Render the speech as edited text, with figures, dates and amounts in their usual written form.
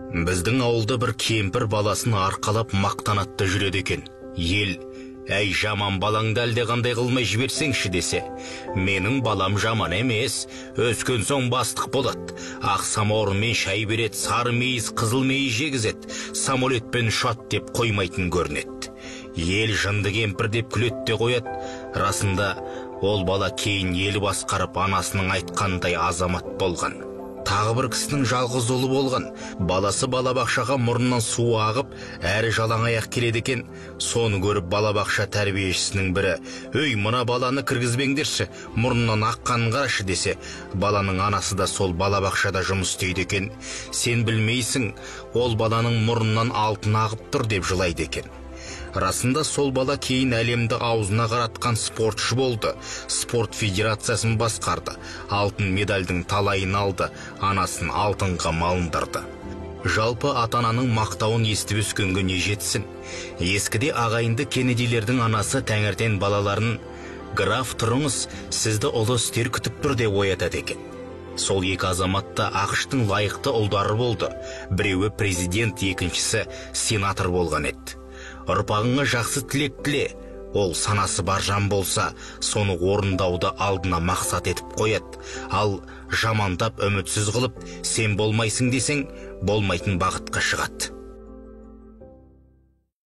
Біздің ауылда бір кемпір баласын арқалап мақтанатты жүреді екен. Ел, әй жаман балаңды әлде қандай қылмай жіберсеңші десе, менің балам жаман емес, өскен соң бастық болады. Ақ самаурынмен шай береді, сары мейіз, қызыл мейіз жегізеді, самолетпен ұшады деп қоймайтын көрінеді. Ел жынды кемпір деп күледі де қояды. Расында ол бала кейін ел басқарып, анасының айтқандай азамат болған. Тағы бір кісінің жалғыз ұлы болған. Баласы балабақшаға мұрнынан су ағып, әрі жалаң аяқ келеді екен. Соны көріп балабақша тәрбиешісінің бірі, «Өй, мына баланы кіргізбеңдерші, мұрнынан аққанын қарашы» десе, баланың анасы да сол балабақшада жұмыс істейді екен. «Сен білмейсің, ол баланың мұрнынан алтын ағып тұр» деп жылайды екен. Расында сол бала кейін әлемді аузына қаратқан спортшы болды. Спорт федерациясын басқарды. Алтын медальдің талайын алды, анасын алтынға малындырды. Жалпы ата-ананың мақтауын естіп өскенге не жетсін? Ескіде ағайынды Кеннедилердің анасы таңертең балаларын «Граф, тұрыңыз, сізді ұлы істер күтіп тұр» деп оятады екен. Сол екі азамат та АҚШ-тың лайықты ұлдары болды. Біреуі президент, екіншісі сенатор болған еді. Ұрпағыңа жақсы тілек тіле, ол санасы бар жан болса, соны орындауды алдына мақсат етіп қояды. Ал жамандап үмітсіз қылып, сен болмайсың десең, болмайтын бағытқа шығады.